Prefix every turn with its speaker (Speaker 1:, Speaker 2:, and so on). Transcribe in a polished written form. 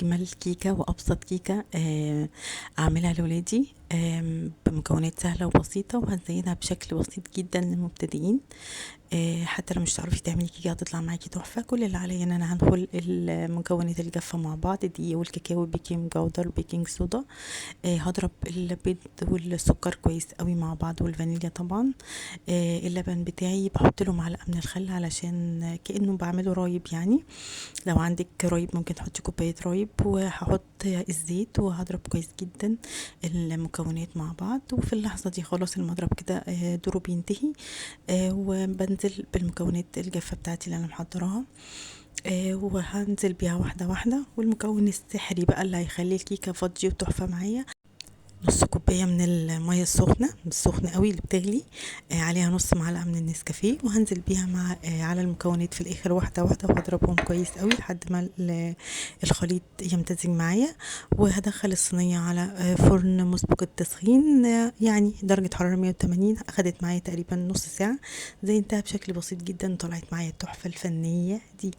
Speaker 1: اجمل كيكة وابسط كيكة اعملها لولادي بمكونات سهلة وبسيطة، وهنزينها بشكل بسيط جدا للمبتدئين. حتى لو مش تعرفي تعملي كيكة هتطلع معاكي تحفة. كل اللي عليا ان انا هنخل المكونات الجافه مع بعض، الدقيق والكاكاو baking powder baking soda. هضرب البيض والسكر كويس قوي مع بعض والفانيليا طبعا. اللبن بتاعي بحط له معلقه من الخل علشان كانه بعمله رايب، يعني لو عندك رايب ممكن تحطي كوباية رايب. وهحط الزيت وهضرب كويس جدا المكونات مع بعض. وفي اللحظة دي خلاص المضرب كده دوره بينتهي، وبنزل بالمكونات الجافه بتاعتي اللي انا محضراها، وهنزل بيها واحدة واحدة. والمكون السحري بقى اللي هيخلي الكيكه فادجي وتحفه معايا، نص كوباية من المية السخنة، مش سخنة قوي، اللي بتغلي، عليها نص معلقه من النسكافيه، وهنزل بيها مع على المكونات في الاخر واحدة واحدة، وهضربهم كويس قوي لحد ما الخليط يمتزج معايا. وهدخل الصينية على فرن مسبق التسخين، يعني درجه حرارة 180. اخدت معايا تقريبا نص ساعة. زينتها بشكل بسيط جدا وطلعت معايا التحفة الفنية دي.